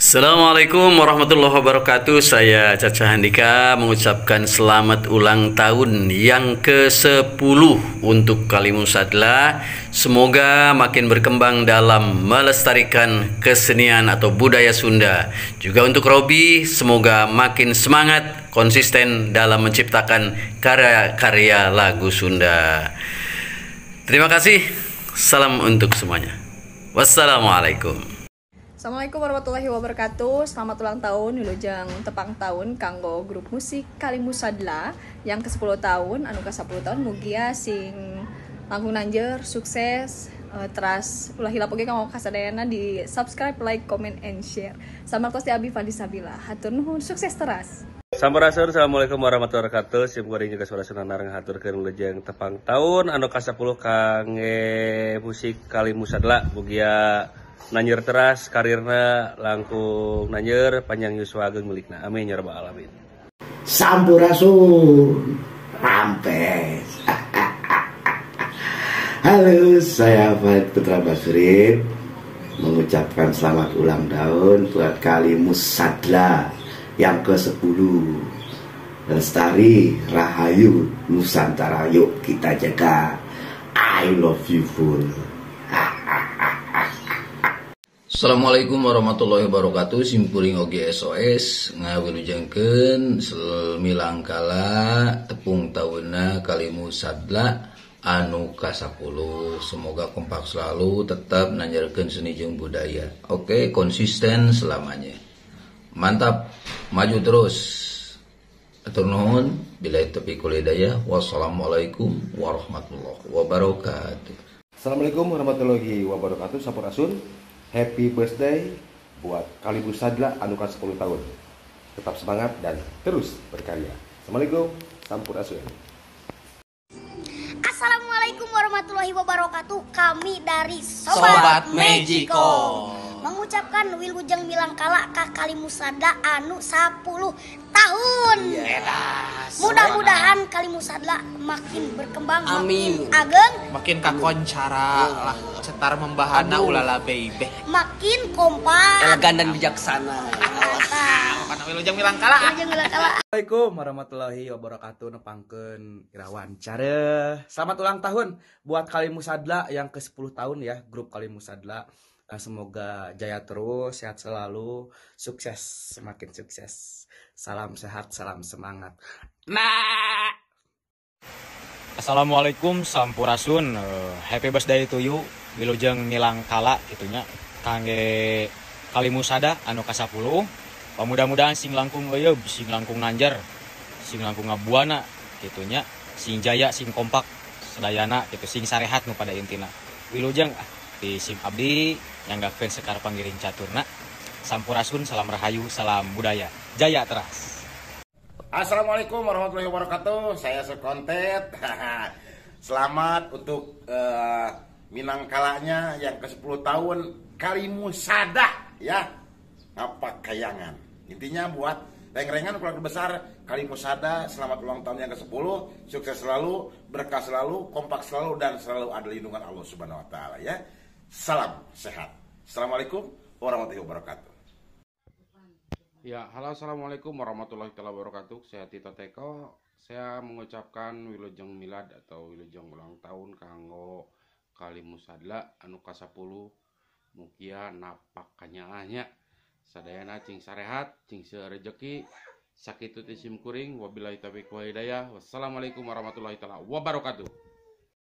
Assalamualaikum warahmatullahi wabarakatuh. Saya Caca Handika mengucapkan selamat ulang tahun yang ke-10 untuk Kalimusadla. Semoga makin berkembang dalam melestarikan kesenian atau budaya Sunda. Juga untuk Robi, semoga makin semangat, konsisten dalam menciptakan karya-karya lagu Sunda. Terima kasih. Salam untuk semuanya. Wassalamualaikum. Assalamualaikum warahmatullahi wabarakatuh. Selamat ulang tahun wilujeng tepang tahun kanggo grup musik Kalimusadla yang ke-10 tahun, anu ke-10 tahun, mugia sing langkung nanjer sukses, teras ulah hilap oge kanggo kasadayana di subscribe, like, comment, and share. Samartos ti Abi Fandi Sabila. Hatur nuhun, sukses teras. Sampurasun, assalamualaikum warahmatullahi wabarakatuh. Sim kuring juga suara sunanar ngahaturkeun wilujeng tepang tahun anu ka-10 kangge musik Kalimusadla. Mugia nanyer teras karirna, langkung nanyer panjang yuswa ageng milikna, amin ya rabbal alamin. Sampurasun, rampes. Halo, saya Fahid Putra Basri mengucapkan selamat ulang tahun buat Kalimusadla yang ke-10. Lestari Rahayu Nusantara, yuk kita jaga. I love you full. Assalamualaikum warahmatullahi wabarakatuh. Simkuring oge SOS ngawilujengkeun milangkala tepung taunna Kalimusadla anu ka-10. Semoga kompak selalu, tetap nanjarkeun seni jeung budaya. Oke, konsisten selamanya. Mantap, maju terus. Atur nuhun, billahi taufiq wal hidayah. Wassalamualaikum warahmatullahi wabarakatuh. Assalamualaikum warahmatullahi wabarakatuh. Sampurasun. Happy birthday buat Kalimusadla anu ka-10 tahun. Tetap semangat dan terus berkarya. Assalamualaikum, sampurasun. Assalamualaikum warahmatullahi wabarakatuh. Kami dari Sobat Magico mengucapkan wilujeng milangkala ka Kalimusadla anu 10 tahun. Yes. Mudah-mudahan Kalimusadla makin berkembang, amin, makin ageng, makin kakoncara lah, cetar membahana, ulala baby, makin kompak, elegan dan bijaksana. Mantap. Wilujeng milangkala. Wilujeng milangkala. Assalamualaikum warahmatullahi wabarakatuh. Nepangkeun Irawan Care. Selamat ulang tahun buat Kalimusadla yang ke-10 tahun ya, grup Kalimusadla. Nah, semoga jaya terus, sehat selalu, sukses, semakin sukses. Salam sehat, salam semangat. Nah. Assalamualaikum, sampurasun. Happy birthday to you. Wilujeng milangkala itunya kangge Kalimusada anu ka-10. Mudah-mudahan sing langkung euyeub, sing langkung nanjer, sing langkung ngabuana gitunya, sing jaya, sing kompak sedayana gitu, sing sarehat nu pada intina. Wilujeng di sim abdi nyanggakeun sekar panggiring caturna. Sampurasun, salam rahayu, salam budaya. Jaya teras. Assalamualaikum warahmatullahi wabarakatuh. Saya Sekontet. Selamat untuk minangkalanya yang ke-10 tahun Kalimusada ya. Ngapak kayangan. Intinya buat reng-rengan keluarga besar Kalimusada, selamat ulang tahun yang ke-10, sukses selalu, berkah selalu, kompak selalu, dan selalu ada lindungan Allah Subhanahu wa taala ya. Salam sehat. Assalamualaikum warahmatullahi wabarakatuh. Ya, halo, assalamualaikum warahmatullahi wabarakatuh. Saya Tito Teko. Saya mengucapkan wilujeng milad atau wilujeng ulang tahun kanggo Kalimusadla anu ka-10. Mugia napak kanyaahnya. Sadayana cing sarehat, cing seueur rejeki, sakitu ti sim kuring, wabillahi taufiq wal hidayah. Wassalamualaikum warahmatullahi taala wabarakatuh.